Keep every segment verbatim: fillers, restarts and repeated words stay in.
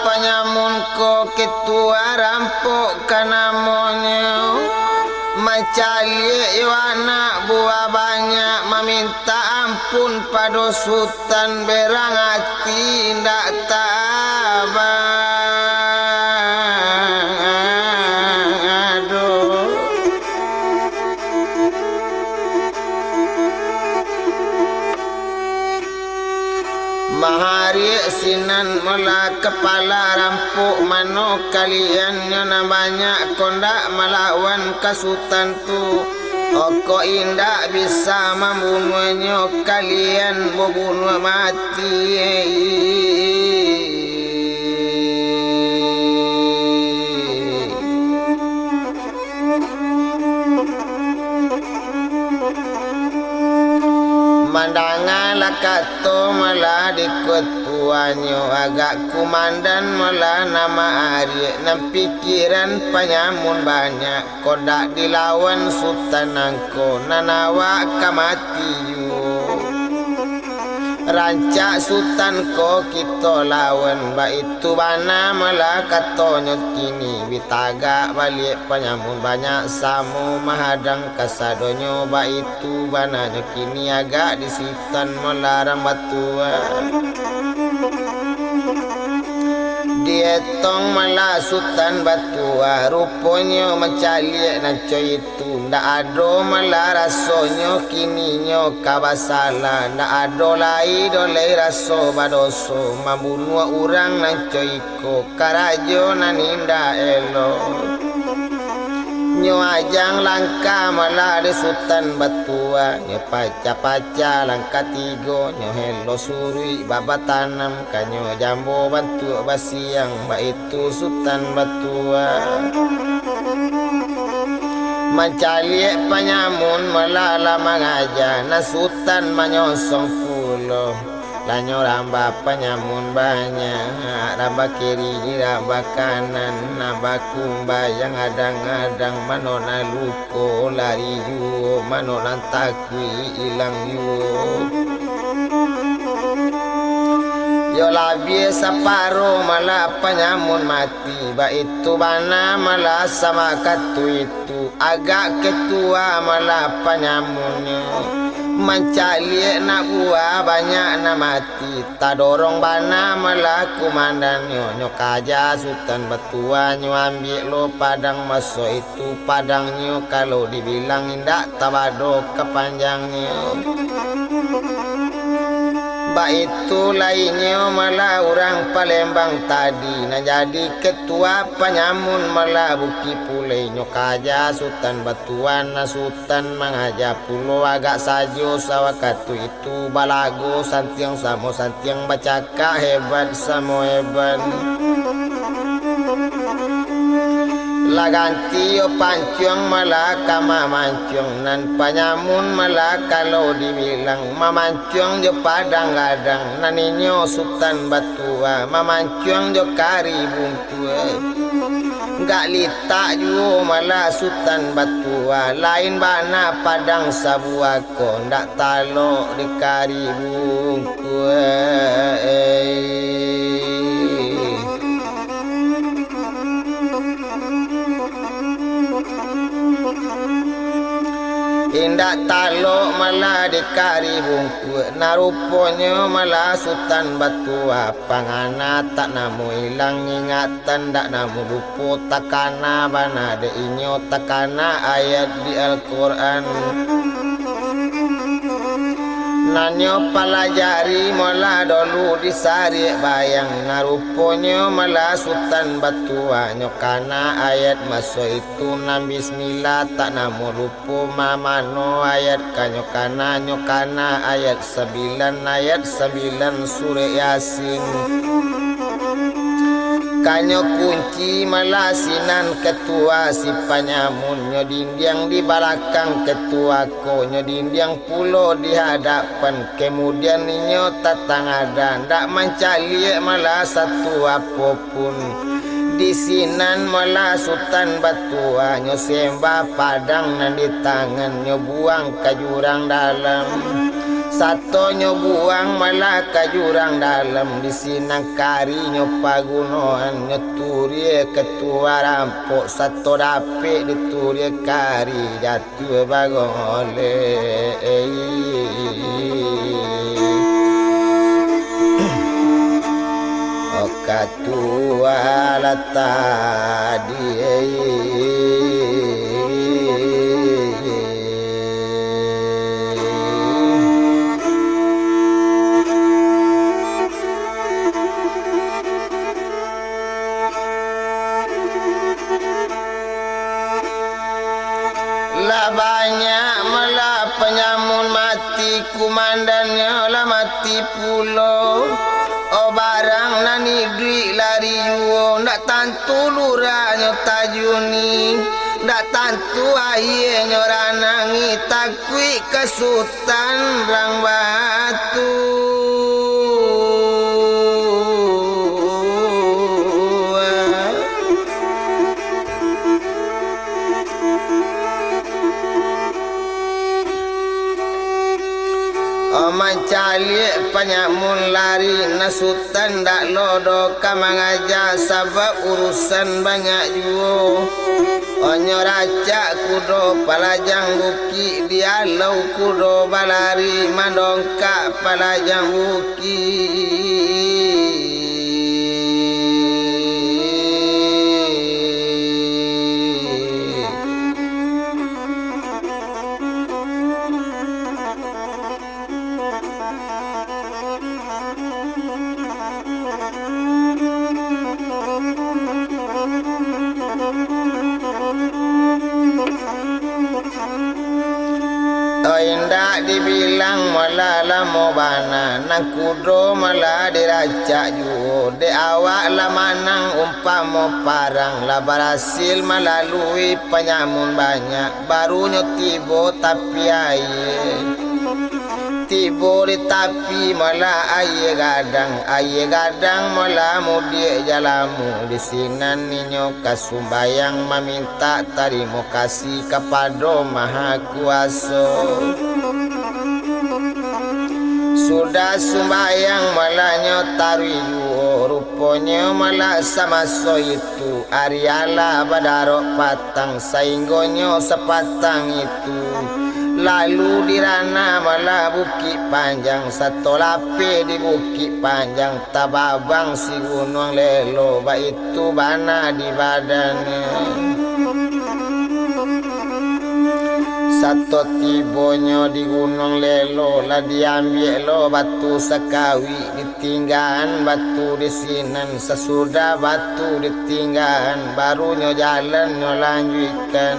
Panyamun ko ketua rampok ka namonyo, mancaliak yo anak buah banyak, mamintak ampun pado Sutan, berang ati indak tabang. Aduh. Mahariak sinan mala kapala rampok, mano kalian nyo nan banyak ko ndak malawan ka Sutan tu, oko indak bisa mambunuahnyo, kalian babunuah mati. Mandanga lah kato mala di ketuanyo, agak kumandan mala nan maariak, nan pikiran panyamun banyak, kok dak dilawan Sutan nangko, nan awak ka mati juo. Rancak Sutan ko kito lawan, baitu bana mala katonyo kini, bi tagak baliak panyamun banyak, samo mahadang kasadonyo, baitu bananyo kini agak di Sutan mala rang batua. Dietong mala Sutan batua, ruponyo mancaliak nan co itu. Tu ndak ado mala rasonyo, kininyo ka basala, ndak ado lai doh lai raso badoso, mambunuah urang nan co iko, karajo nan indak elok. Nyo ajang langkah mala di Sutan batua, nyo pacah-pacah langkah tigo, nyo helo suruik bak batanam, kanyo jambo bantuak basiang, baitu tu Sutan batua. Mancaliak panyamun mala lah mangaja, nan Sutan manyosong pulo. Lanyo rambah panyamun banyak, rambah kiri, rambah kanan, nan bakumbayang adang-adang, mano nan luko lari juo, mano nan takuik ilang juo. Yo labiah saparo mala panyamun mati, baitu bana mala samakatu itu, agak ketua mala panyamunnyo, mancaliak nak buah banyak nan mati, tadorong bana mala kumandannyo, nyo kaja Sutan batua, nyo ambiak lo padang maso itu. Tu padangnyo kalau dibilang indak tabado ka panjangnyo. Baitu lainnyo mala urang Palembang tadi, nan jadi ketua panyamun mala Bukik Pulai, nyo kaja Sutan batua, nan Sutan mangaja pulo agak sajo sawakatu itu. Tu balago santiang samo santiang, bacakak hebat samo hebat. Lah ganti yo pancuang mala ka mamancuang, nan panyamun mala kalau dibilang, mamancuang jo padang gadang, nan inyo Sutan batua, mamancuang jo kari bungkuang. Gak litak juo mala Sutan batua, lain bana padang sabuah ko, ndak talok di kari bungkuang. Indak talok mala di kari bungkuang, nah ruponyo mala Sutan batua. Pangana tak namo ilang, ingatan dak namo lupo, takana bana dek inyo, takana ayat di Al-Quran. Nan nyo palajari mala dolu di sariak bayang, nah ruponyo mala Sutan batua, nyo kana ayat maso itu nan bismillah, tak namo lupo. Mamano ayat ka nyo kana, nyo kana ayat sambilan, ayat sambilan surek Yasin. Ka nyo kunci mala sinan ketua si panyamun, nyo dindiang di balakang ketua ko, nyo dindiang pulo di hadapan, kemudian inyo tatangada, ndak mancaliak mala satu apo pun. Di sinan mala Sutan batua, nyo sembah padang nan di tangan, nyo buang ka jurang dalam. Satonyo buang malah ka jurang dalam, di sinan karinyo pagunoan, nyo turie ka tuah rampok, sato dapek diturie kari jatuah bagolek. Ka tuah lah tadi. Lah banyak malah panyamun mati, kumandannyo lah mati pulo. Oh, barang nan iduik lari juo, ndak tantu lurahnyo tajuni, ndak tantu ahienyo ranangi, takuik ka Sutan Rang Batu. Oh, mancaliak panyamun lari, nan Sutan ndak lo doh ka mangaja, sabab urusan banyak juo. Onyo racak kudo palajang bukik, dialau kudo balari, mandongkak palajang bukik. Oh, indak dibilang malah lamo bana, nan kudo malah diracak juo. Dek awak lah manang umpamo parang, lah barasil malalui panyamun banyak, barunyo tibo tapi aie. Tibo di tapi malah aie gadang, aie gadang malah mudiak jalamo. Di sinan inyo ka sumbayang mamintak tarimo kasih kapado Maha Kuaso. Sudah sumbayang malah nyo taruih juo, ruponyo malah samaso itu ari alah badarok patang, sainggonyo sapatang itu lalu dirana malah Bukik Panjang, sato lapeh di Bukik Panjang, tababang si Gunuang Lelo, baitu bana di badannyo. Sato tibonyo di Gunuang Lelo, lah diambiak lo batu sakawik, ditinggaan batu di sinan. Sasudah batu ditinggaan, barunyo jalan nyo lanjuikkan.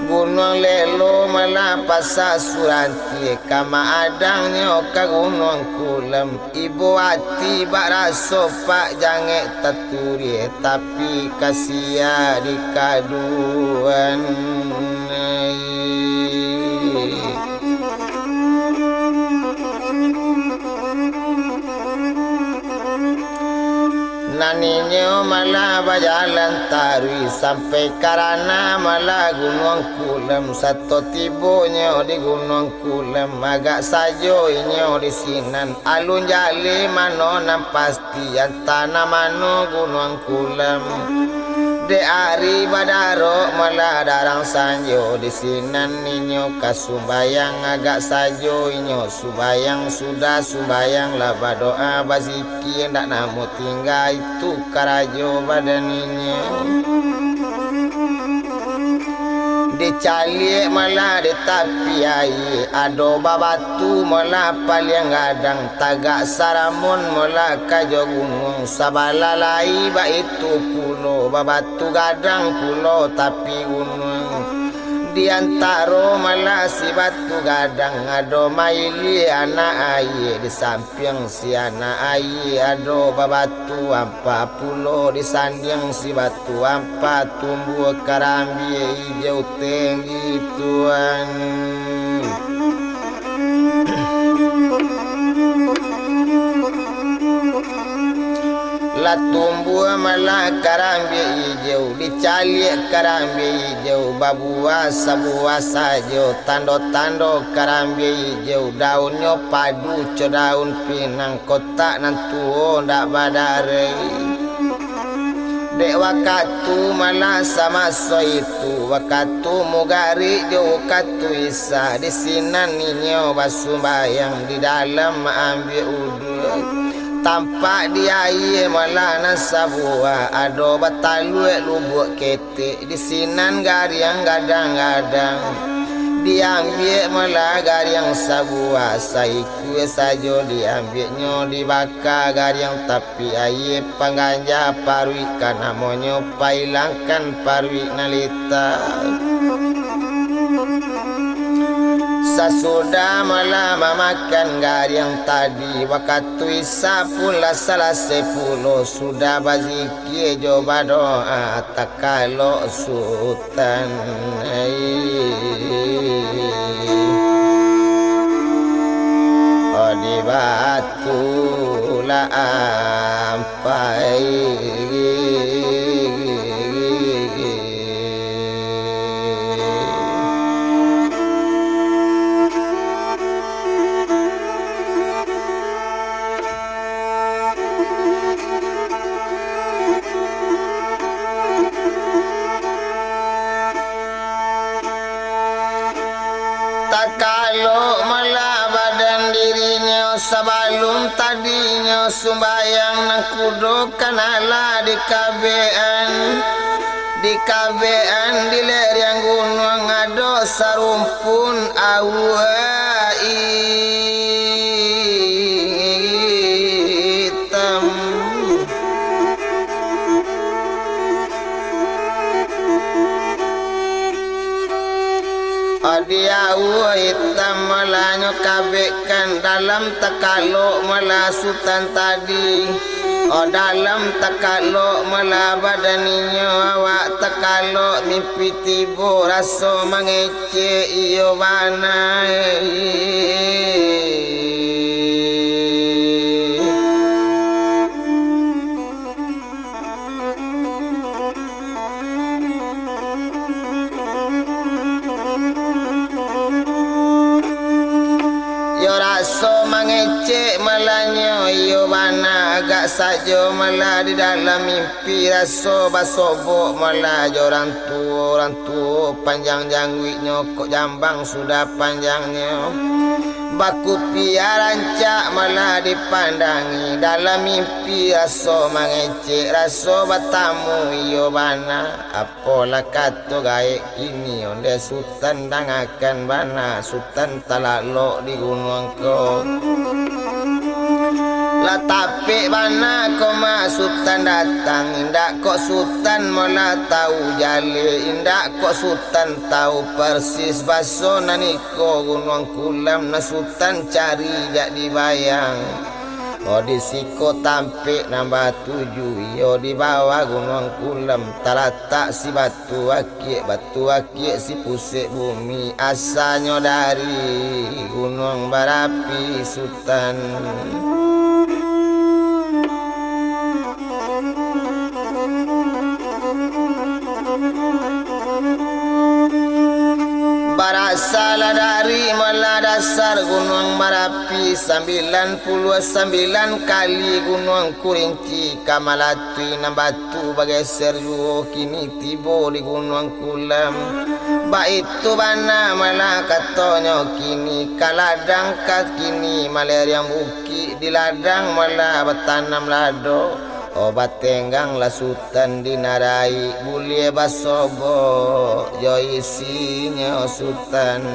Gunuang Lelo malah Pasa Surantie, ka maadangnyo ka Gunuang Kulam. Ibo ati bak raso pak jangek taturie, tapi kasiah dikaduan. Nan inyo malah bajalan taruih sampai karana malah Gunuang Kulam. Sato tibonyo di Gunuang Kulam, agak sajo inyo di sinan. Alun jaleh mano nan pasti, antah nan mano Gunuang Kulam. Dek ari badarok malah darang sanjo, di sinan inyo ka sumbayang, agak sajo inyo sumbayang. Sudah sumbayang lah badoa, bazikir, ndak namuah tingga itu karajo badan inyo. Dicaliak malah di tapi aie, ado babatu malah paliang gadang, tagak saramun malah ka jo gunuang, sabalah lai baitu pulo, babatu gadang pulo tapi gunuang. Di antaro malah si batu gadang, ado mailia anak aie, di sampiang si anak aie ado babatu ampa pulo, di sandiang si batu ampa tumbuah karambia ijau tenggi tuan. Lah tumbuah malah karambia ijau, dicaliak karambia ijau, babuah sabuah sajo, tando-tando karambia ijau, daunnyo padu co daun pinang, kotak nan tuo ndak badareh. Dek wakatu malah samaso itu, wakatu mugarik jo wakatu isa, di sinan inyo basumbayang, di dalam maambiak uduak. Tampak di aia malah nan sabuah, ado bataluak lubuak ketek, di sinan gariang gadang-gadang. Diambiak malah gariang sabuah, saikua sajo diambiaknyo, dibaka gariang tapi aia pangganja paruik, ka namonyo pailangkan paruik nan litak. Sasudah malah mamakan gariang tadi, wakatu isa pun lah salasai pulo, sudah bazikir jo badoa, takalok Sutan, ai. Oh, di batu lah ampai. Takalok malah badan dirinyo, sabalun tadinyo sumbayang, nan kudo kan alah dikabekan. Dikabekan di lereng gunuang ado sarumpun aua itam. Adi aua itam malah nyo kabekkan dalam takalok malah Sutan tadi. Oh, dalam takalok malah badan inyo, awak takalok mimpi tibo raso mangecek iyo bana. Yo raso mangecek malah nyo, iyo bana agak sajo malah di dalam mimpi raso basobok malah jo urang tuo, urang tuo panjang jangguiknyo kok jambang sudah panjangnyo. Bakupia rancak malah dipandangi, dalam mimpi raso mangecek, raso batamu iyo bana. Apolah kato gaek kini, ondeh Sutan dangakan bana, Sutan talalok di gunuang ko. Lah tapek bana ko mah Sutan datang, indak kok Sutan malah tau jaleh, indak kok Sutan tau parsis baso nan iko gunuang Kulam nan Sutan cari jak dibayang. Oh, di siko tampek nan batuju, iyo di bawah gunuang Kulam talatak si batu akiak, batu akiak si pusek bumi, asanyo dari gunuang barapi Sutan. Barasalah dari malah dasar gunuang Marapi, sambilan puluah sambilan kali gunuang Kurinci ka malatui nan batu bageser juo, kini tibo di gunuang Kulam. Baitu bana malah katonyo kini, ka ladang ka kini maleriang bukik, di ladang malah batanam lado. Oh, batenggang lah Sutan di naraik, buliah basobok jo isinyo Sutan.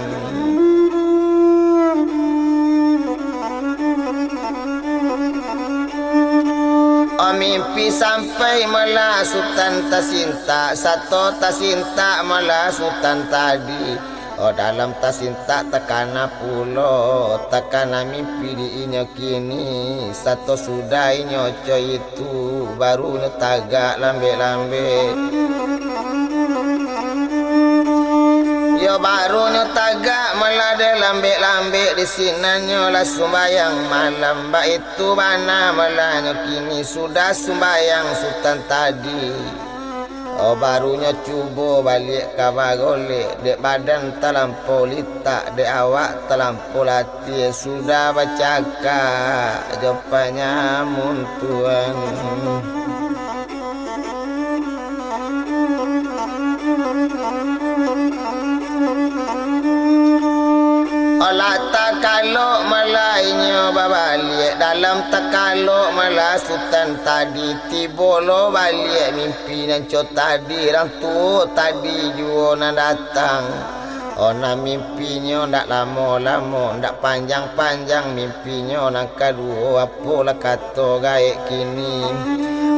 Oh, mimpi sampai malah Sutan tasintak, sato tasintak malah Sutan tadi. Oh, dalam tasintak takana pulo, takana mimpi di inyo kini, sato sudah inyo co itu, baru nyo tagak lambek-lambek. Yo Barunyo tagak malah dek lambek-lambek, di sinannyo lah sumbayang malam. Baitu bana malahnyo kini sudah sumbayang Sutan tadi. Oh, barunyo cubo baliak ka bagolek, dek badan talampau litak, dek awak talampau latih, sudah bacakak jo panyamun tuan. Alah takalok malah inyo babaliak, dalam takalok malah Sutan tadi. Tibo lo baliak mimpi nan co tadi, rang tuo tadi juo nan datang. Oh, nan mimpinyo ndak lamo-lamo, ndak panjang-panjang mimpinyo nan kaduo, apolah kato gaek kini.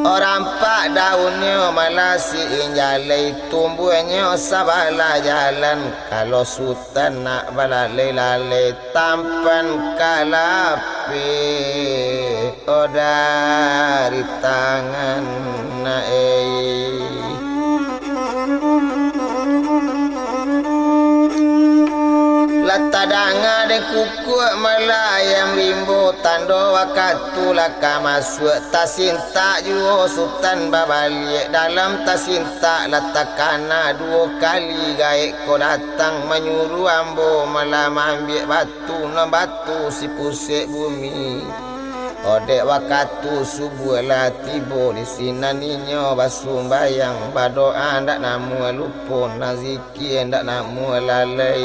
Oh, rampak daunnyo malah si-in jalai, tumbuahnyo sabalah jalan, kalau Sutan nak balalai-lalai, tampan ka lapeh, oh, dari tangan na ei. Lah tadanga dek kukuak malah ayam rimbo, tando wakatu lah ka masuak, tasintak juo Sutan babaliak, dalam tasintak lah takana duo kali gaek ko datang manyuruah ambo malah maambiak batu. Tu nan batu si pusek bumi. Oh, dek wakatu subuah lah tibo, di sinan inyo basumbayang, badoa ndak namuah lupo, nan zikia ndak namuah lalai.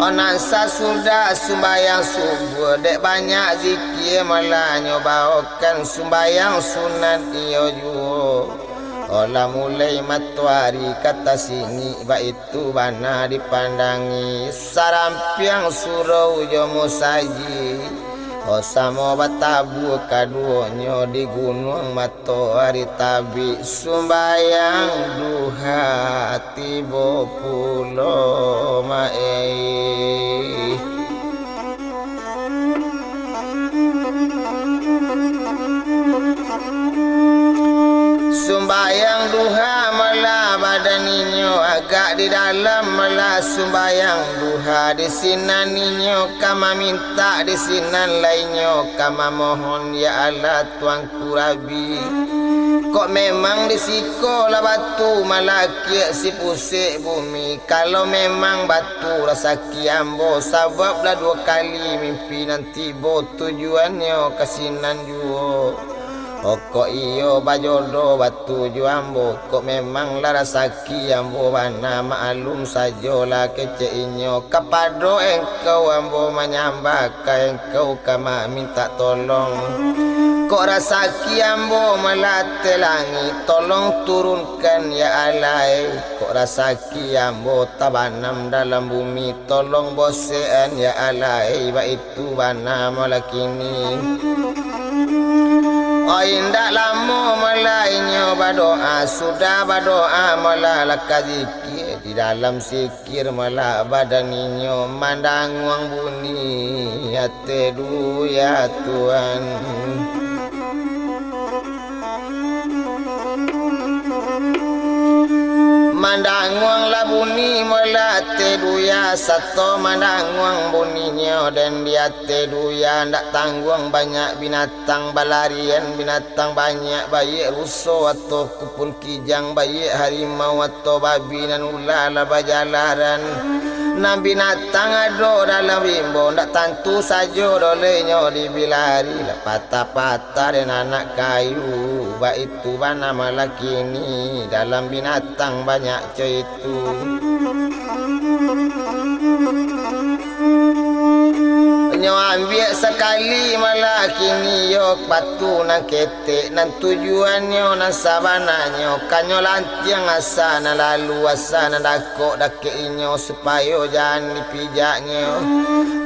Oh, nan sasudah sumbayang subuah, dek banyak zikia malah nyo baokan sumbayang sunat iyo juo. Oh, lah mulai matoari ka tasingik, baitu bana dipandangi sarampiang surau jo musajik. Oh, samo batabua kaduonyo di gunuang matoari tabik, sumbayang duha tibo pulo maeh. Sumbayang duha malah badan inyo, agak di dalam malah sumbayang duha, di sinan inyo ka mamintak, di sinan lainyo ka mamohon, ya Allah, Tuanku Rabi, kok memang di siko lah batu malakiak si pusek bumi, kalau memang batu rasaki ambo, sabab lah duo kali mimpi nan tibo tujuannyo ka sinan juo. Oh, kok iyo bajodoh batu jo ambo, kok memang lah rasaki ambo bana, maklum sajolah kecek inyo, kapado engkau ambo manyambah, ka engkau ka mamintak tolong. Kok rasaki ambo malateh langik, tolong turunkan, ya Allah. Kok rasaki ambo tabanam dalam bumi, tolong bosekan, ya Allah. Baitu bana malah kini. Oh, indak lamo malah inyo badoa, sudah badoa malah lah ka zikia, di dalam si kir malah badan inyo mandanguang bunyi ateh duya Tuan. Mandanguang lah bunyi malah ateh duya, sato mandanguang bunyinyo den di ateh duya, ndak tangguang banyak binatang balarian, binatang banyak, baiak ruso atau kupun kijang, baiak harimau atau babi nan ula lah bajalaran. Nan binatang ado dalam rimbo, ndak tantu sajo dolenyo dibilari, lah patah-patah den anak kayu. Baitu bana malah kini, dalam binatang banyak co itu. Nyo ambiak sakali malah kini yo batu nan ketek, nan tujuannyo nan sabananyo, kanyo lantiang asa nan lalu, asa nan dakok dakek inyo, supayo jan dipijaknyo.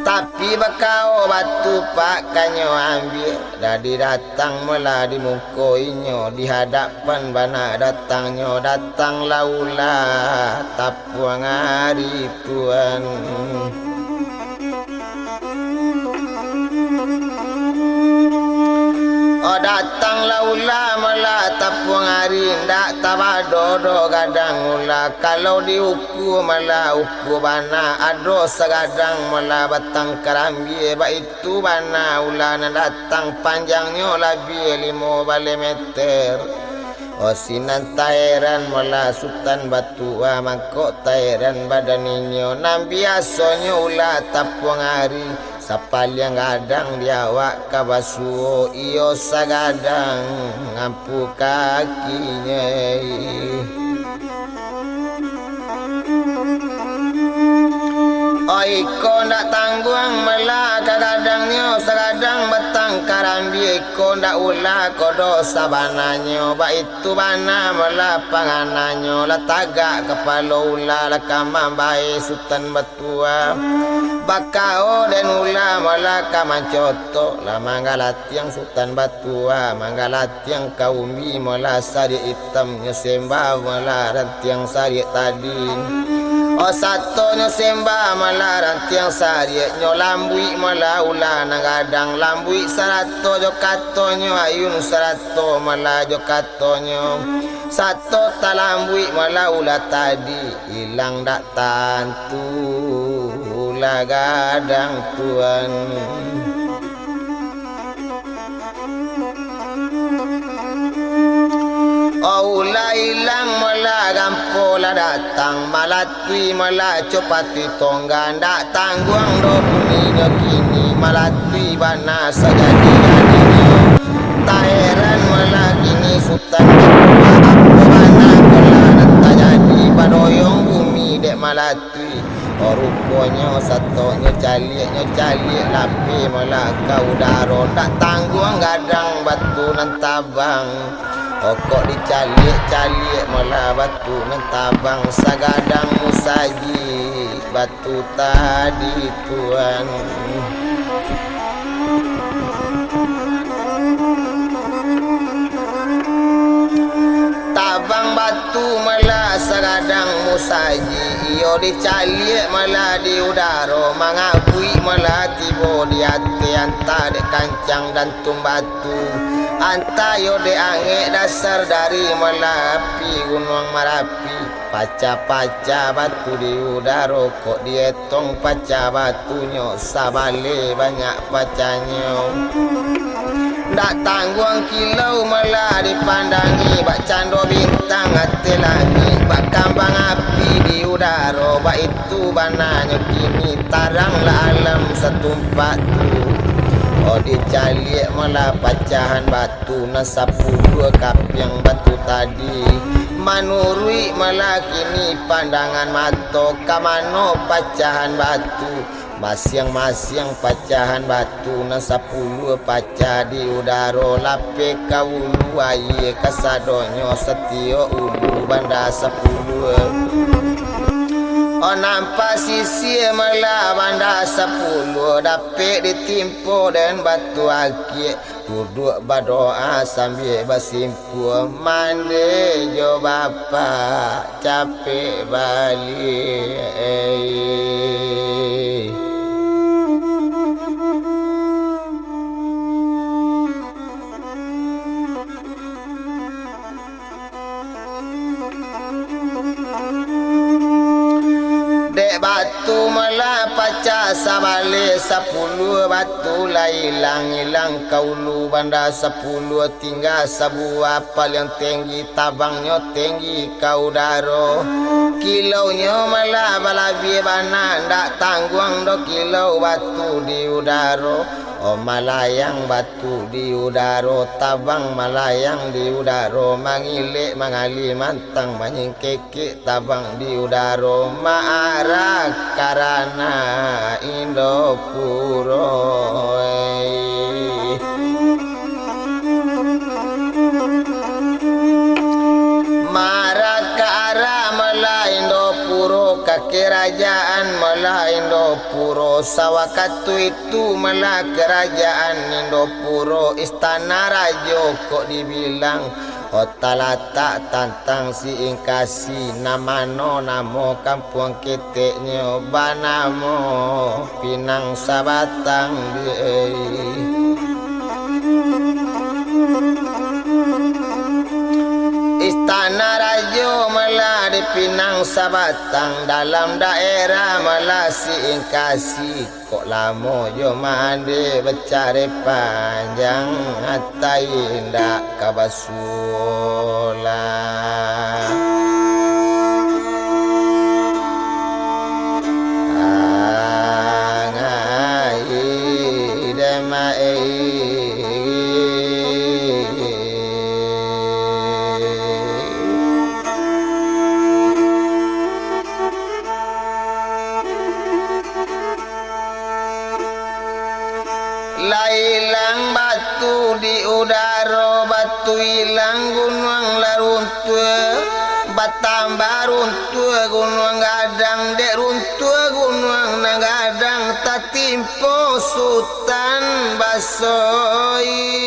Tapi bakao batu pak kanyo ambiak, dadi datang malah di muko inyo, di hadapan bana datangnyo, datang lah ulah tapuang ari Tuan. Oh, Datanglah ula malah tapuang ari, ndak tabado doh gadang ula. Kalau diuku malah uku bana, ado sagadang malah batang karambia, baitu bana ula nan datang, panjangnyo labiah limo baleh meter. O sinan taheran malah Sutan Batua, mangko taheran badan inyo, nan biasonyo ula tapuang ari. Sapaliang gadang di awak ka basuo, iyo sagadang ampu kakinyo. Oi, iko ndak tangguang malah ka gadangnyo, sagadang batang karambia, iko ndak ula ko doh sabananyo, baitu bana malah pangananyo, lah tagak kapalo ula, lah ka mambae Sutan Batua. Bakao den ula malah ka mancotok, lah manggalatiang Sutan Batua, manggalatiang ka umi malah sariak itamnyo sembah malah rantiang sariak tadi. O satonyo sembah malah rantiang sariaknyo, lambuik malah ula nan gadang, lambuik sarato jo katonyo, ayun sarato malah jo katonyo. Sato talambuik malah ula tadi, ilang dak tantu ula gadang tuan. O ula ilang malah gampo lah datang, malatui malah copati tongga, ndak tangguang doh buninyo kini, malatui bana sajadi-jadinyo. Taheran malah kini Sutan Batua, apo bana ko lah nan tajadi, badoyong bumi dek malatui. O ruponyo satonyo caliak, nyo caliak lapeh malah ka udaro, ndak tangguang gadang batu nan tabang. O kok dicaliak-caliak malah batu nan tabang, sagadang musajik batu tadi tuan. Tabang batu malah sagadang musajik, iyo dicaliak malah di udaro, mangabuik malah tibo di ateh, antah dek kancang dantung batu, antah iyo dek angek dasar dari malah api Gunuang Marapi. Pacah-pacah batu di udaro, kok dietong pacah batunyo, sabaleh banyak pacahnyo. Ndak tangguang kilau malah dipandangi, bak cando bintang ateh langik, bak kambang api di udaro, baitu bananyo kini taranglah alam satumpak tu. Oh, dicaliak malah pacahan batu nan sapuluah kapiang batu tadi. Manuruik malah kini pandangan mato, ka mano pacahan batu? Masiang-masiang pacahan batu nan sapuluah pacah di udaro, lapeh ka ulu aia kasadonyo, satiok ulu banda sapuluah. Oh, nampak sisiah malah banda sapuluah, dapek ditimpo den batu akiak. Duduak badoa sambia basimpua, mande jo Bapak capek baliak. Dek batu malah pacah sabaleh, sapuluah batu lah ilang-ilang ka ulu banda sapuluah, tingga sabuah paliang tenggi, tabangnyo tenggi ka udaro. Kilaunyo malah balabiah bana, ndak tangguang doh kilau batu di udaro. Oh, malayang batu di udaro, tabang malayang di udaro, mangilek mangali mantang, manyingkekek tabang di udaro, maarah karana Indopuro. Maarah ka arah malah Indopuro, ka karajaan malah Indopuro, sawakatu itu tu malah karajaan Indopuro, istana rajo kok dibilang. Oh, talatak tantang Siingkasi, nan mano namo kampuang keteknyo banamo Pinang Sabatang, biai. sabatang dalam daerah Malasi Ingkasi. Kok lamo jo mande bacare panjang, atai indak ka basuo lah. Angai dema ei. Lah ilang batu di udaro, batu ilang gunuang lah runtuah, batambah runtuah gunuang gadang, dek runtuah gunuang nan gadang tatimpo Sutan Baso itu.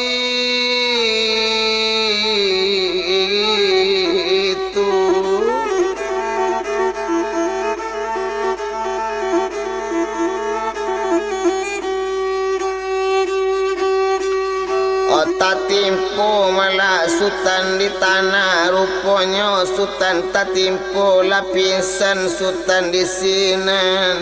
Oh, tatimpo malah Sutan di tanah, ruponyo Sutan tatimpo, lah pingsan Sutan di sinan.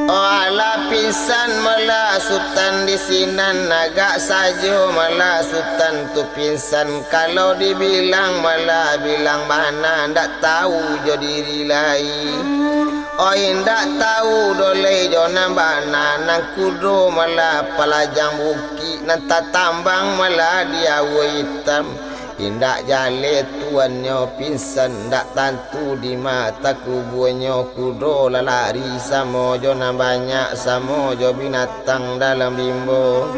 Oh, alah pingsan malah Sutan di sinan, agak sajo malah Sutan tu pingsan. Kalau dibilang malah bilang bana, ndak tahu jo diri lai. Oh, indak tahu doh lai jo nan bana, nan kudo malah palajang bukik, nan tatambang malah di aua itam. Indak jaleh tuannyo pingsan, ndak tantu di ma takubuanyo. Kudo lah lari samo jo nan banyak, samo jo binatang dalam limbo.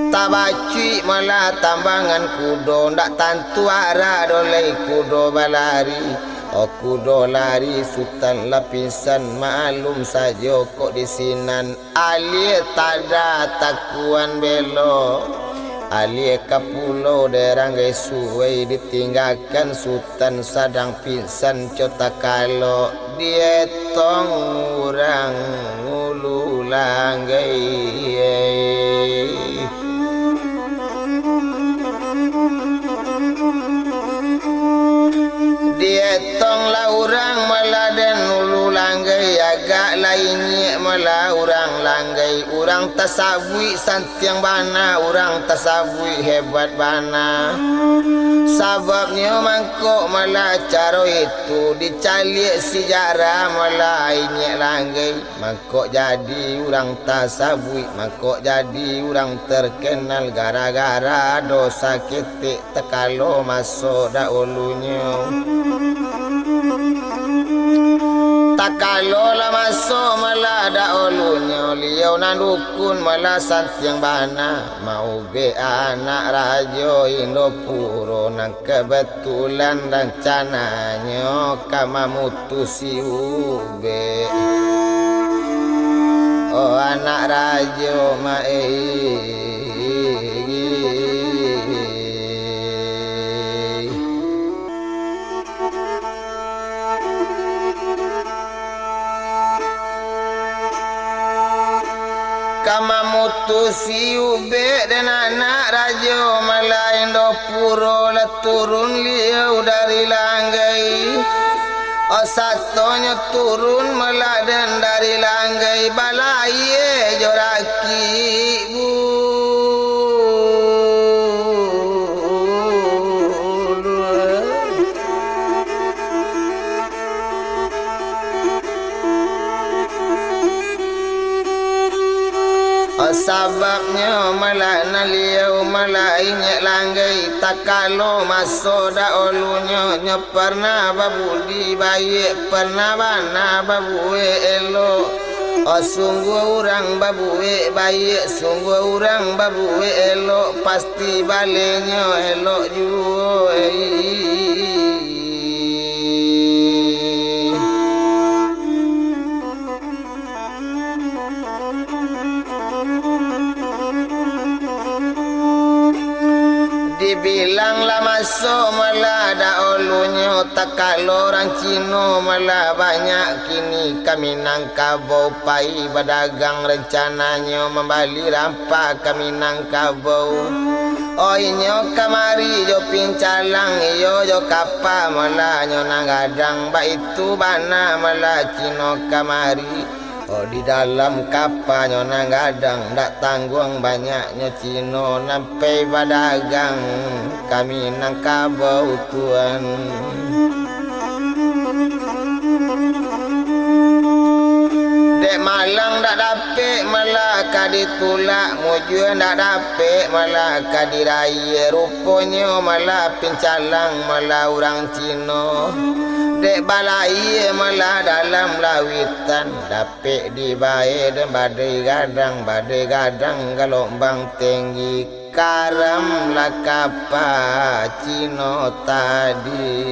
Tabacuik malah tambangan kudo, ndak tantu arah doh lai kudo balari. Oh, kudo lari, Sutan lah pingsan, maklum sajo kok di sinan. Alie tada takuan belo, alie ka pulo dek ranggai suwai, ditinggakan Sutan sadang pingsan co takalo, dietong urang ulu langgai. Dietong lah urang malah den ulu langgai, agak lah inyek malah urang langgai. Urang tasabuik santiang bana, urang tasabuik hebat bana. Sababnyo mangko malah caro itu, dicaliak sijarah malah inyek langgai. Mangkok jadi urang tasabuik, mangkok jadi urang terkenal, gara-gara dosa ketek takalo maso daulunyo. Takalo lah maso malah daulunyo, liau nan dukun malah santiang bana, maubek anak rajo Indopuro nan kebetulan rancananyo ka mamutuih si ubek. Oh, anak rajo ma-, eh. Ka mamutuih si ubek den anak rajo, malah Indopuro lah turun liau dari langgai. Oh, satonyo turun malah den dari langgai, balayia jo rakik bulu. Sababnyo malah nan liau malah inyek langgai, takalo maso daulunyo, nyo pernah babudi baiak, pernah bana babuek elok. Oh, sungguah urang babuek baiak, sungguah urang babuek elok, pasti balenyo elok juo. Di Bilang lah maso malah daulunyo, takalo urang Cino malah banyak, kini ka Minangkabau pai badagang, rancananyo mambali rampah ka Minangkabau. Oh, inyo kamari jo pincalang, iyo jo kapa malah nyo nan gadang, baitu bana malah Cino kamari. Oh, di dalam kapanyo nan gadang, dak tangguang banyaknyo Cino nan pai badagang ka Minangkabau, tuan. Dek malang dak dapek, malah ka ditulak, mujua dak dapek, malah ka dirayie, ruponyo malah pincalang, malah urang Cino. Dek balayie, malah dalam lawitan, dapek dibae den badai gadang, badai gadang galombang tinggi, karamlah kapa Cino tadi.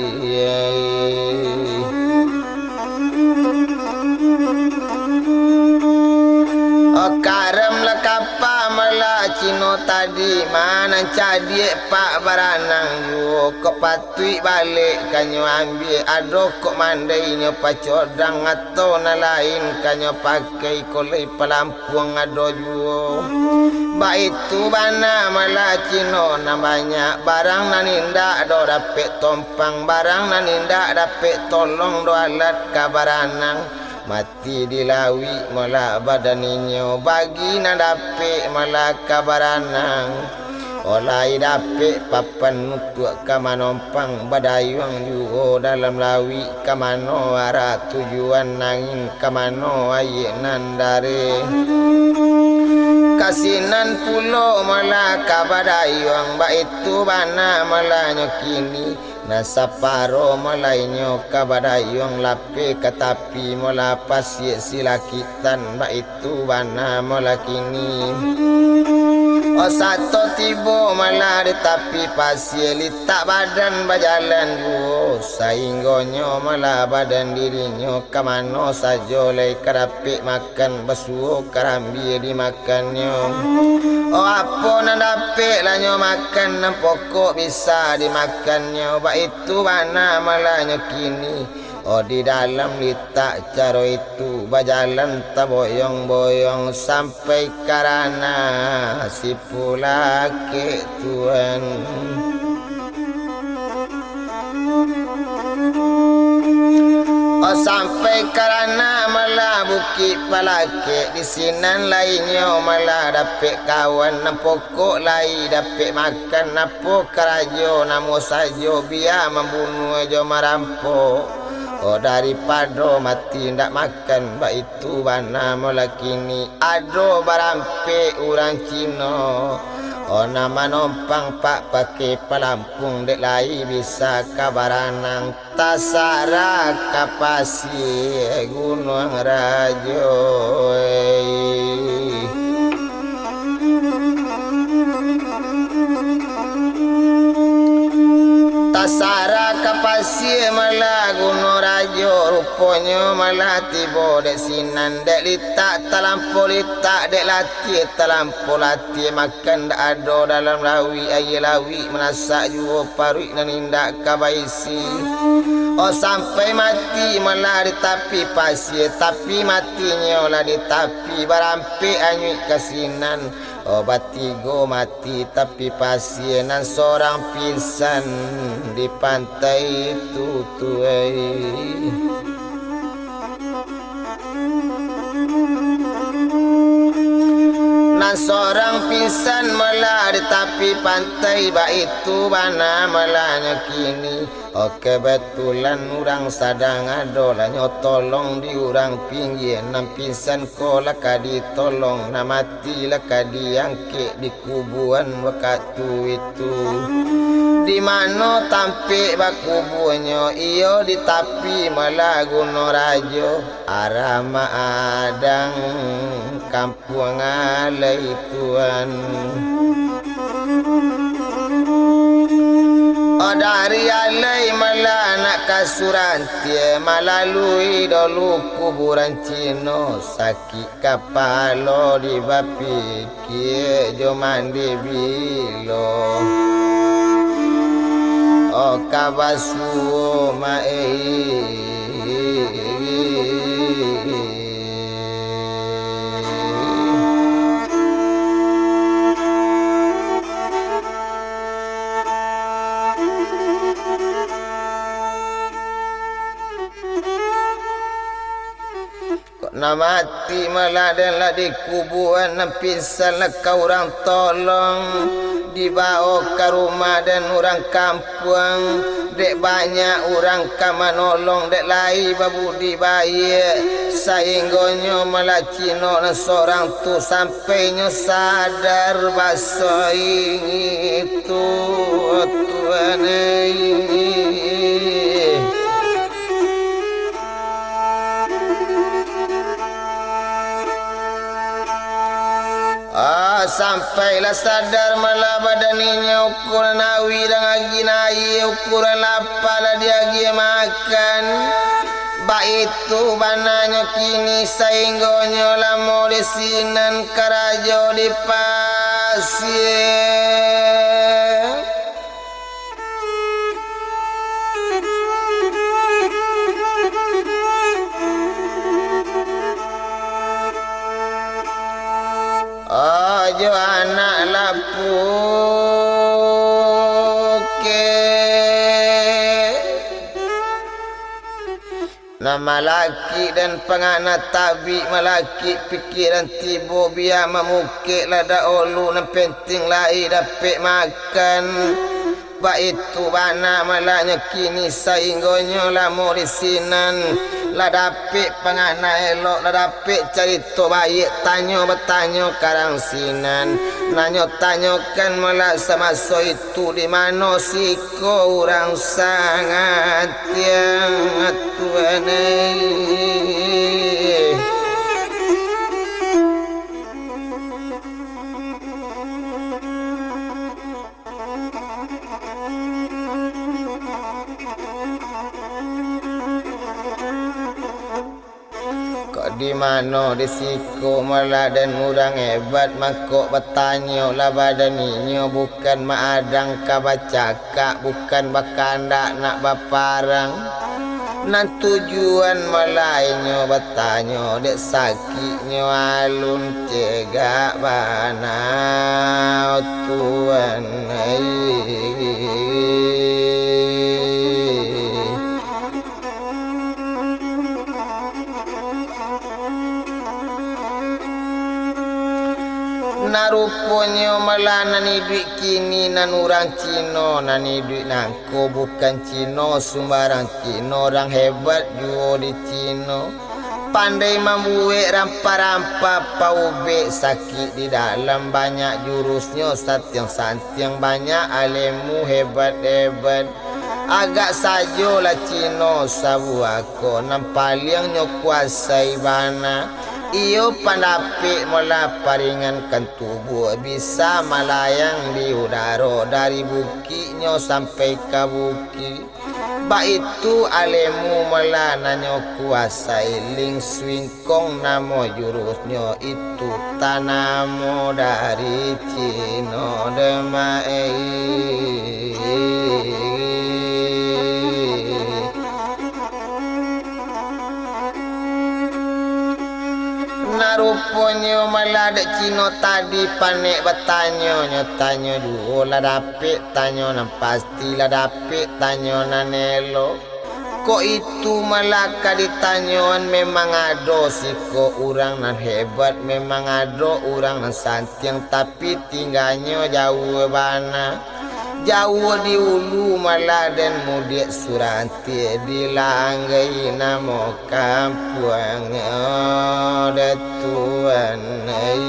Oh, karamlah kapa malah Cino tadi, ma nan cadiak pak baranang juo, kok patuik balek ka nyo ambiak, ado kok mandai nyo pacodang, atau nan lain ka nyo pakai, kok lai palampuang ado juo. Baitu bana malah Cino nan banyak, barang nan indak doh dapek tompang, barang nan indak dapek tolong doh alat ka baranang. Mati di lawik malah badan inyo, bagi nan dapek malah ka baranang. Oh, lai dapek papan untuak ka manompang, badayuang juo dalam lawik, ka mano arah tujuan angin, ka mano aia nan dareh. Ka sinan pulo malah ka badayuang, baitu bana malah nyo kini. Nan saparo malah inyo ka badayuang, lapeh ka tapi malah pasia silakitan, baitu bana malah kini. Oh, sato tibo malah di tapi pasia, litak badan bajalan juo, sainggonyo malah badan dirinyo ka mano sajo lai ka dapek makan, basuo karambia dimakannyo. Oh, apo nan dapek lah nyo makan, nan pokok bisa dimakannyo, baitu bana malah nyo kini. Oh, di dalam litak caro itu, bajalan taboyong-boyong sampai karana si Pulakek, tuan. Oh, sampai karana malah Bukik Palakek, di sinan lai nyo malah dapek kawan, nan pokok lai dapek makan, apo karajo namo sajo, bia mambunuah jo marampok. Oh, daripado mati ndak makan, baitu bana malah kini. Ado barampek urang Cino, oh, nan manompang pak pakai palampuang, dek lai bisa ka baranang, tasarah ka pasia Gunuang Rajo. Tasarah ka pasia malah Gunuang Rajo, ruponyo malah tibo dek sinan, dek litak talampau litak, dek latiah talampau latiah, makan dak ado dalam lawik, aia lawik manasak juo, paruik nan indak ka baisi. Oh, sampai mati malah di tapi pasia, tapi matinyo lah di tapi, barampek anyuik ka sinan. Oh, batigo mati tapi pasia, nan sorang pingsan di pantai tu, tuai. Nan sorang pingsan malah di tapi pantai, baitu bana malah nyo kini. Oh, kebetulan urang sadang ado, lah nyo tolong di urang pinggia, nan pingsan ko lah ka ditolong, nan mati lah ka diangkek di kubuan wakatu itu. Di mano tampek bakubuanyo, iyo di tapi malah Gunuang Rajo, arah Maadang, Kampuang Alai, tuan. Oh, dari Alai malah nak ka Surantiah, malalui dulu kuburan Cino, sakik kapalo di bapikia jo mandi bilo. ka basuo ma-, eh. Kok nan mati malah den lah dikubuan, nan pingsan lah ka urang tolong, dibawo ka rumah den urang kampuang, dek banyak urang ka manolong, dek lai babudi baiak, sainggonyo malah Cino nan sorang tu sampai nyo sadar baso ingitu, Tuan ai. Ah, sampailah sadar malah badan inyo, ukuran awi dan agi naiak, ukuran lapa lah diagiah makan. Baitu bananyo kini, sainggonyo lamo di sinan karajo di pasie. Ojo anak lapuke. Nan malakik dan pangana tabik, malakik pikiran tibo bia mamukek lah dahulu, nan penting lai dapek makan. Baitu bana malah nyo kini, sainggonyo lamo di sinan, lah dapek pangana elok, lah dapek carito baiak, tanyo batanyo karang sinan. Nan nyo tanyokan malah samaso itu, di mano si ko urang sangat tiang Tuan ai. Kok di mano di siko malah den urang hebat, mangko batanyo lah badan inyo, bukan maadang ka bacakak, bukan bakandak nak baparang. Nan tujuan malah inyo batanyo, dek sakiknyo alun cegak bana, Tuan ai. Nah, ruponyo malah nan iduik kini, nan urang Cino, nan iduik nangko bukan Cino sumbarang Cino, urang hebat juo di Cino. Pandai mambuek rampah-rampah paubek, sakik di dalam, banyak jurusnyo, santiang-santiang, banyak alemu hebat-hebat. Agak sajolah Cino sabuah ko, nan paliang nyo kuasai bana. Iyo pandapek malah paringankan tubuah, bisa malayang di udaro, dari bukiknyo sampai ka bukik. Baitu alemu malah nan nyo kuasai, ling suingkong namo jurusnyo, itu tanamo dari Cino Demak. Nah, ruponyo malah dek Cino tadi panek batanyo, nyo tanyo juo lah dapek, tanyo nan pasti lah dapek, tanyo nan elok. Kok itu malah ka ditanyoan, memang ado siko urang nan hebat, memang ado urang nan santiang, tapi tingganyo jauah bana. Jauah di ulu malah den mudiak surang, tiek di Langgai namo kampuangnyo, Datuan ai.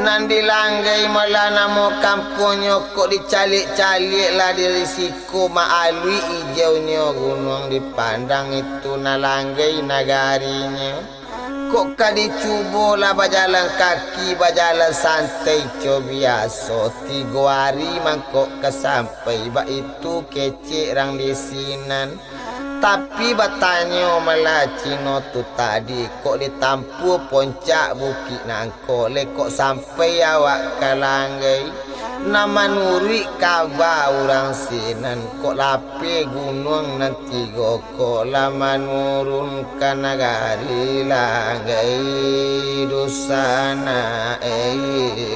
Nan di Langgai malah namo kampuangnyo, kok dicaliak-caliak lah dari siko, maaluik ijaunyo gunuang dipandang, itu nan Langgai nagarinyo. Kok ka dicubo lah bajalan kaki, bajalan santai co biaso, tigo ari mangko ka sampai, baitu kecek rang di sinan. Tapi batanyo malah Cino tu tadi, kok ditampuah poncak bukik nangko, lai kok sampai awak ka Langgai? Nan manuruik kaba urang sinan, kok lapeh gunuang nan tigo ko lah manurun ka nagari Langgai Dusanak, eh.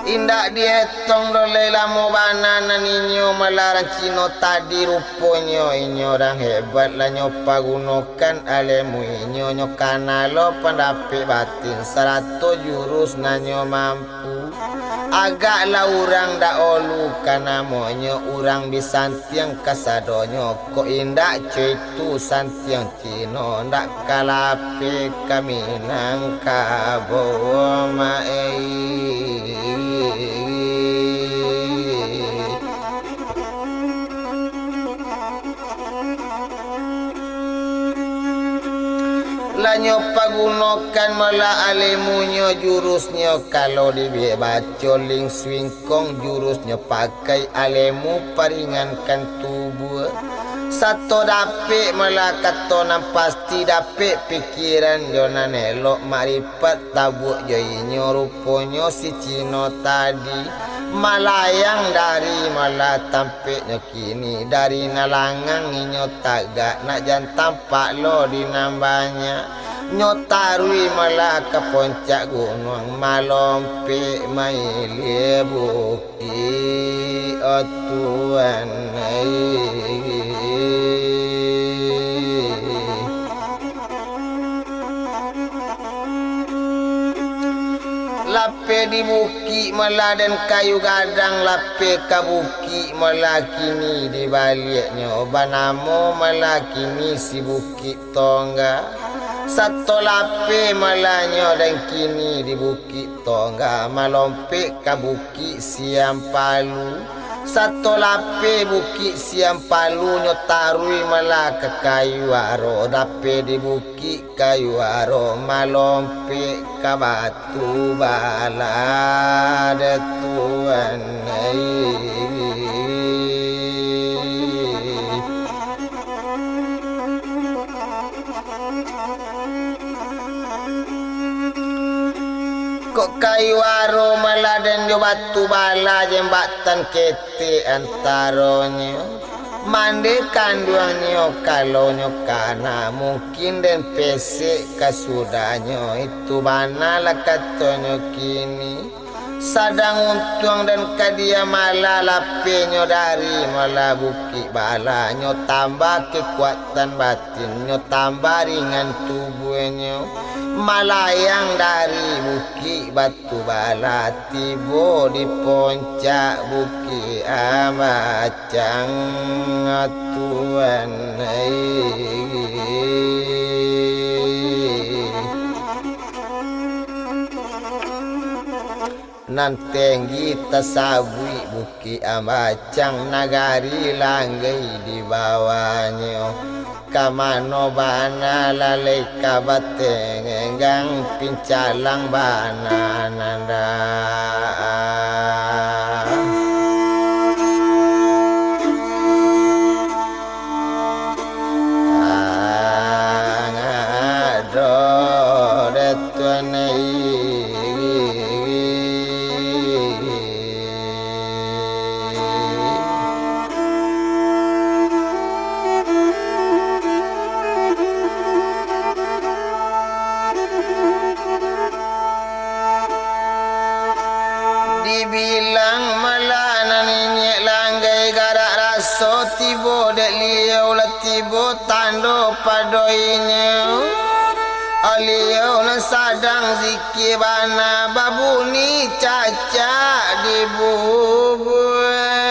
Indak dietong doh lai, lamo bana nan inyo malarang Cino tadi, ruponyo inyo urang hebat, lah nyo pagunokan alemu inyo, nyo kana lo pandapek batin, sarato jurus nan nyo mampu. Agaklah urang dahulu ka namonyo, urang bi santiang kasadonyo, kok indak co itu santiang Cino ndak ka lapeh ka Minangkabau, mak, eh. Lah nyo pagunokan malah alemunyo, jurusnyo kalau dibiek baco, ling suing kong jurusnyo pakai, alemu paringankan tubuah. Sato dapek malah kato nan pasti, dapek pikiran jo nan elok, makripat tabuak jo inyo, ruponyo si Cino tadi malayang dari malah tampeknyo kini, dari nan langang inyo tagak, nak jan tampak lo di nan banyak. Nyo taruih malah ka poncak gunuang, malompek mailia bukik, oh Tuan, ai. Lapeh di bukik malah den kayu gadang, lapeh ka bukik malah kini dibaliaknyo, banamo malah kini si Bukik Tongga. Sato lapeh malah nyo den kini di Bukik Tongga, malompek ka Bukik Siampalu. Sato lapeh Bukik Siampalu, nyo taruih malah ka Kayu Aro, dapeh di Bukik Kayu Aro, malompek ka Batu Bala, dek Tuan, ai. Kok Kayu Aro malah den jo Batu Bala, jambatan ketek antaronyo. Mande kanduangnyo, kalau nyo kana, mungkin den pesek kasudahnyo, itu bana lah katonyo kini. Sadang untuang den ka dia malah, lapehnyo dari malah Bukik Bala, nyo tambah kekuatan batin, nyo tambah ringan tubuahnyo, malayang dari Bukik Batu Bala, tibo di poncak Bukik Ambacang, Tuan, ai. Nan tenggi tasabuik Bukik Ambacang, nagari Langgai di bawahnyo. Ka mano bana lalai ka batenggang, pincalang bana nanda. Angado dek Tuan, ai. Dibilang malah nan inyek Langgai, garak raso tibo dek liau, lah tibo tando pado inyo. Liau nan sadang zikir bana, babunyi cacak di bubuangan.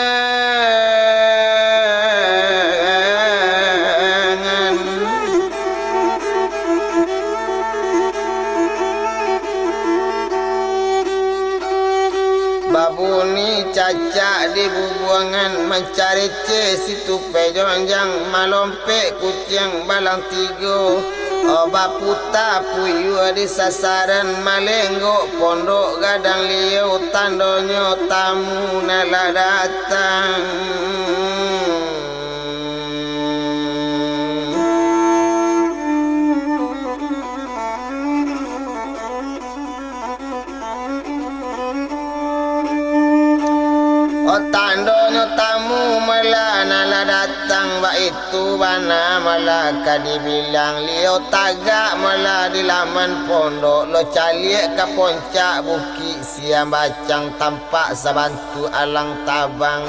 Babunyi cacak di bubuangan, mancareceh situ pejonjang, malompek kuciang balang tigo, Oh, baputa puyuah di sasaran, malenggok pondok gadang liau, tandonyo tamu nan lah datang. Oh, tandonyo tamu malah nan lah datang, baitu bana malah ka dibilang. Liau tagak malah di laman pondok, lo caliak ka poncak bukik Siang Bacang, tampak sabantu alang tabang.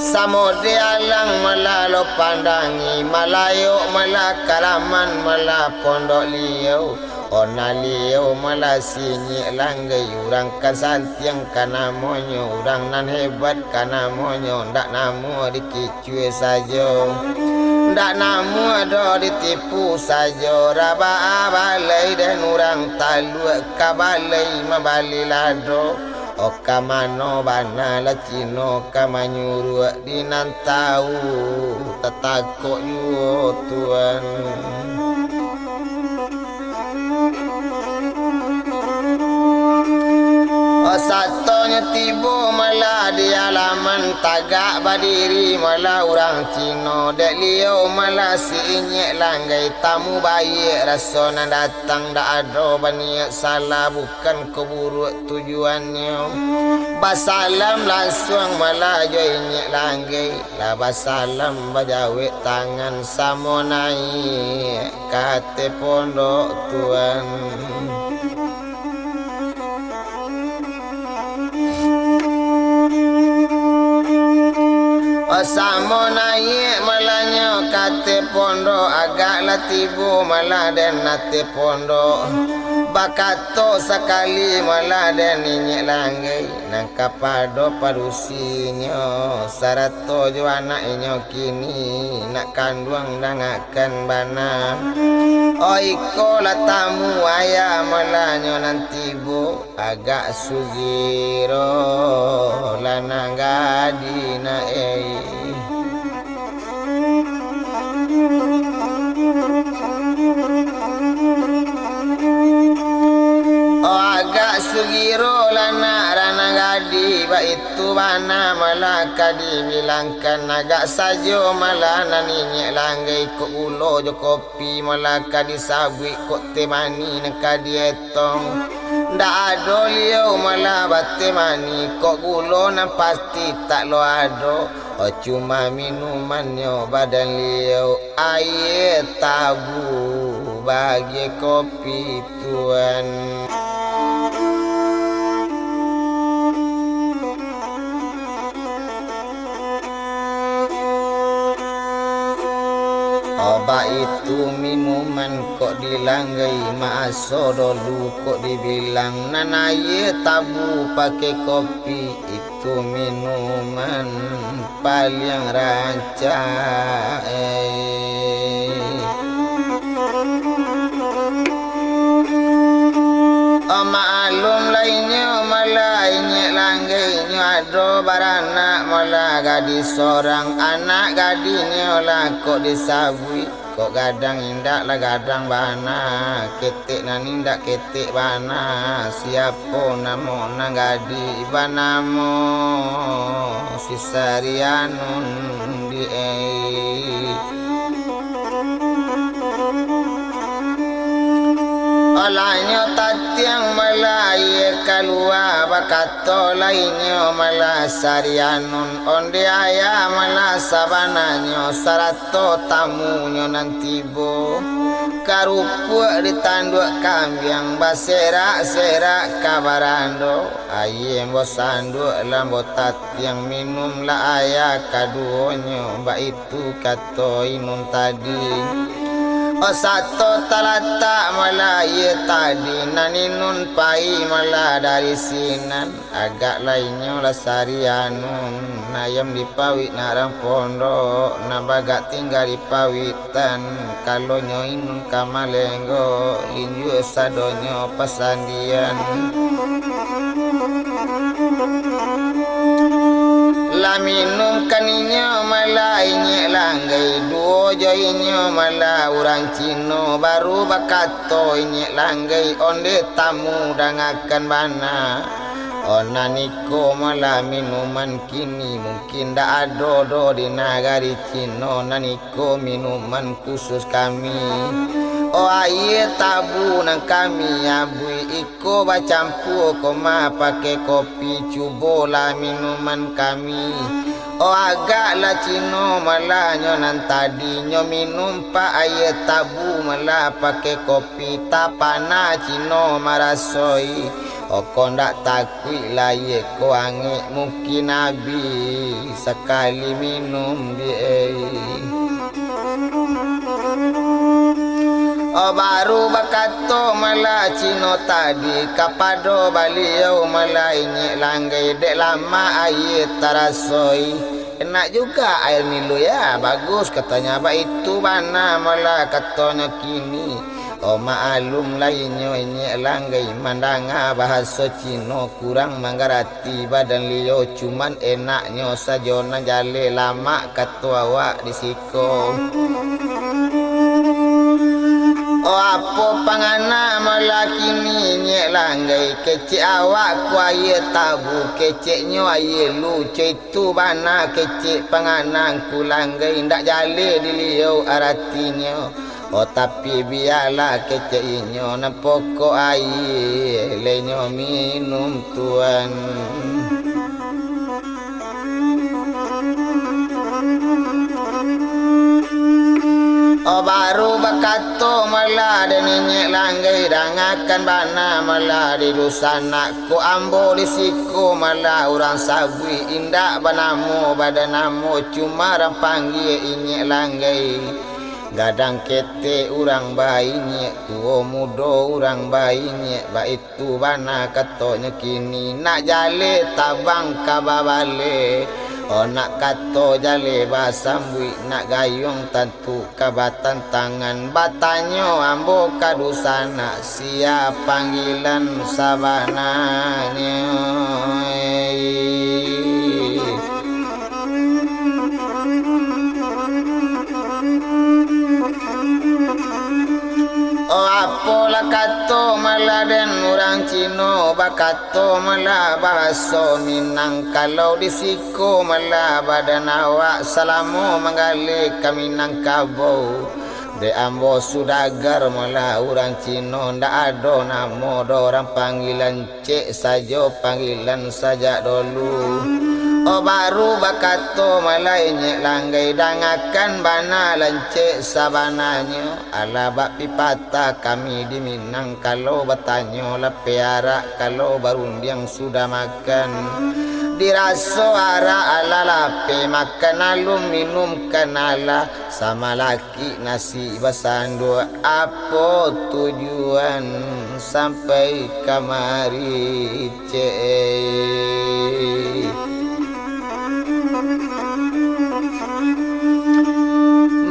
Samode alang malah lo pandangi, malayok malah ka laman malah pondok liau. Ona liau malah si Inyek Langgai, urang ka santiang ka namonyo, urang nan hebat ka namonyo, ndak namuah dikicua sajo, ndak namuah doh ditipu sajo. Rabaa balai den urang taluak, ka balai mambali lado. Oh, ka mano bana lah Cino ka manyuruak, di nan tau tatakok juo Tuan. Oh, satonyo tibo malah di alaman, tagak badiri malah urang Cino, dek liau malah si Inyek Langgai, tamu baiak raso nan datang, ndak ado baniat salah, bukan ko buruak tujuannyo. Basalam lansuang malah jo Inyek Langgai, lah basalam bajawek tangan, samo naiak ka ateh pondok Tuan. Samo naiak malah nyo ka ateh pondok, agak lah tibo malah den ateh pondok. Bakato sakali malah den Inyek Langgai, nan kapado padusinyo, sarato jo anak inyo kini, nak kanduang dangakan bana. Oh, iko lah tamu ayah malah nyo nan tibo. Agak sugiro lah nan gadinyo, ei. Oh, agak sugiro lah nak ranang gadih, baitu bana malah ka dibilangkan. Agak sajo malah nan Inyek Langgai, kok gulo jo kopi malah ka disabuik, kok teh manih nan ka dietong. Ndak ado liau malah bateh manih, kok gulo nan pasti tak lo ado. Oh, cuma minumannyo badan liau, aia tabu bagai kopi Tuan. Obat itu minuman kok dilanggai, maaso dolu kok dibilang, nan aia tabu pakai kopi, itu minuman paliang rancak, eh. Oh, maklum lah inyo malah Inyek Langgai, inyo ado baranak malah gadih sorang, anak gadihnyo lah kok disabuik. Kok gadang indak lah gadang bana, ketek nan indak ketek bana, siapo namo nan gadih banamo si Sarianun di, eh. Olah nyo tatiang malah aia kalua, bakato lah inyo malah Sarianun, onde ayah malah sabananyo, sarato tamunyo nan tibo. Karupuak ditanduak kambiang, baserak-serak ka barando, aia ambo sanduak lah ambo tatiang, minumlah ayah kaduonyo, baitu kato inun tadi. Oh, sato talatak malah aia tadi, nan inun pai malah dari sinan. Agak lah inyo lah Sarianun, ayam dipawik nak rang pondok, nan bagak tingga di pawitan, kalonyo inun ka malenggok, linjuak sadonyo pasandian. Minumkan inyo malah inyek langgai, duo jo inyo malah urang Cino, baru bakato inyek langgai, onde tamu dangakan bana. Oh, nan iko malah minuman kini, mungkin dak ado doh di nagari Cino, nan iko minuman khusus kami. Oh, aia tabu nan kami abuih iko bacampua koma pakai kopi, cubolah minuman kami. Oh, agaklah Cino malah nyo nan tadi, nyo minum pak aia tabu malah pakai kopi, tapana Cino marasoi. Oh, kok ndak takuik lai ko angek, mungkin abih sakali minum di ai. Oh, baru bakato malah Cino tadi, kapado Baliau malah inyek langgai, dek lamak aia tarasoi. Enak juga aia Milo ya, bagus, katonyo, baitu bana malah katonyo kini. Oh, maklum lai nyo inyek langgai, mandanga bahaso Cino kurang manggarati badan Liau, cuman enaknyo sajo nan jaleh, lamak kato awak di siko. Oh, apo pangana malah kini inyek langgai, kecek awak ko aia tabu, keceknyo aia lu, co itu bana kecek pangana Ngku Langgai, ndak jaleh di Liau aratinyo. Oh, tapi bialah kecek inyo, nan pokok aia lai nyo minum, Tuan. Oh, baru bakato malah den inyek langgai, dangakan bana malah di dunsanak ko, ambo di siko malah urang sabuik, indak banamo badan ambo, cuma urang panggia inyek langgai. Gadang ketek urang bainyek, tuo mudo urang bainyek, baitu bana katonyo kini, nak jaleh tabang ka babaleh, oh, nak kato jaleh basambuik, nak gayuang tantu ka batantangan. Batanyo ambo ka dunsanak, sia panggilan sabananyo. Oh, apolah kato malah den urang Cino, bakato malah bahaso Minang, kalau di siko malah badan awak, salamo manggaleh ka Minangkabau. Dek ambo sudagar malah urang Cino, ndak ado namo doh urang panggilan, cek sajo panggilan sajak dolu. Oh, baru bakato malah inyek langgai, dangakan bana lancek sabananyo. Alah bak pipatah kami di Minang, kalau batanyo lapeh arak, kalau barundiang sudah makan. Diraso arak alah lapeh, makan alun minumkan alah, samalaki nasi basanduak, apo tujuan sampai kamari, cek?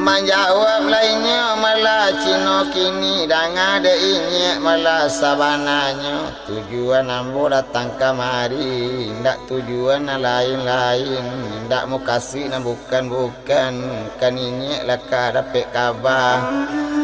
Manjawab lai nyo malah Cino kini, danga dek inyek malah sabananyo. Tujuan ambo datang kamari, indak tujuan nan lain-lain, indak mukasuik nan bukan-bukan. Kan inyek lah ka dapek kaba,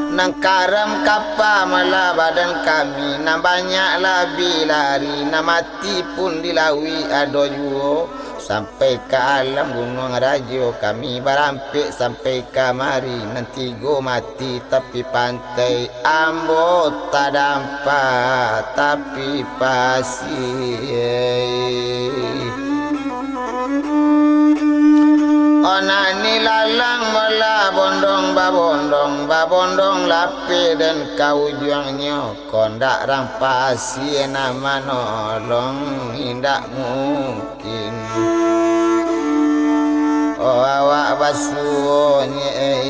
nan karam kapa malah badan kami, nan banyak lah bi lari, nan mati pun di lauik ado juo. Sampai ka alam Gunuang Rajo kami barampek sampai kamari, nan tigo mati tapi pantai, ambo tadampak tapi pasir. Onani lalang malah bondong babondong, babondong lapeh den ka ujuangnyo. Kondak rang pasie nan manolong, indak mungkin. Oh, awak basuo nyek, eh.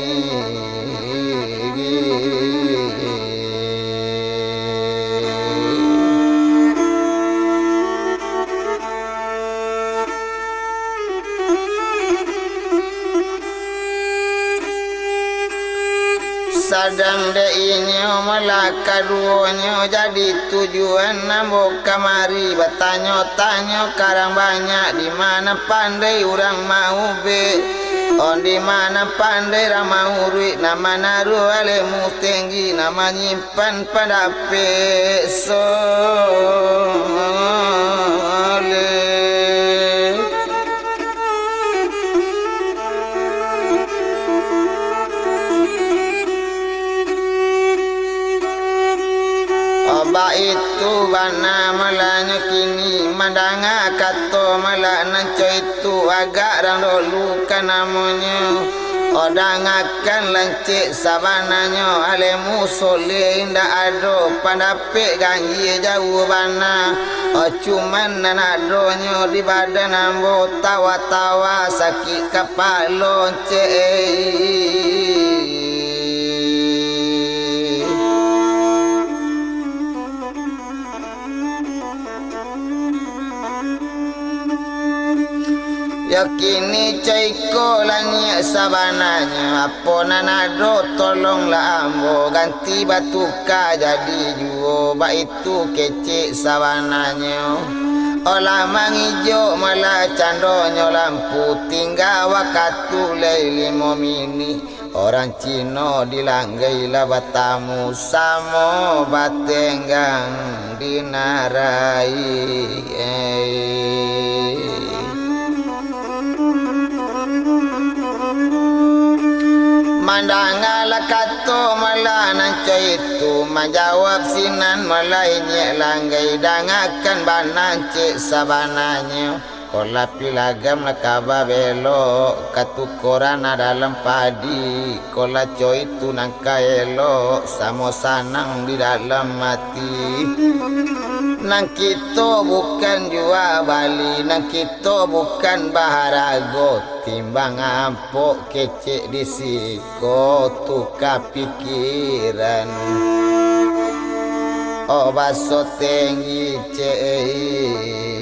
Sadang dek inyo malah kaduonyo jadi tujuan ambo kamari batanyo-tanyo ka urang banyak, di ma nan pandai urang maubek, oh, di ma nan pandai urang mauruik, nan manaruah ilmu tinggi, nan manyimpan pandapek soleh. Oh, baitu bana malah nyo kini, mandanga kato malah nan co itu, agak urang dolu ka namonyo. Oh, dangakan lancek sabananyo, ilmu soleh indak ado, pandapek ganjia jauah bana. Oh, cuman nan adonyo di badan ambo tawa-tawa, sakik kapalo, cek. Yo kini co iko langik sabananyo, apo nan ado tolonglah ambo ganti batuka jadi juo, baitu kecek sabananyo. Olah mangijok malah candonyo lampu, tingga wakatu lai limo minik. Urang Cino di Langgai lah batamu, samo batenggang di Narai. Mandangalah kato malah nan co itu, manjawab sinan malah inyek Langgai, dangakan bana cek sabananyo. Ko lah pilagam lah kaba belok, katukoran nan dalam padi. Ko lah co itu nan ka elok, samo sanang di dalam ati. Nan kito bukan jua bali, nan kito bukan baharago, timbang ampok kecek di si ko tuka pikiran. Oh, baso tinggi, cek.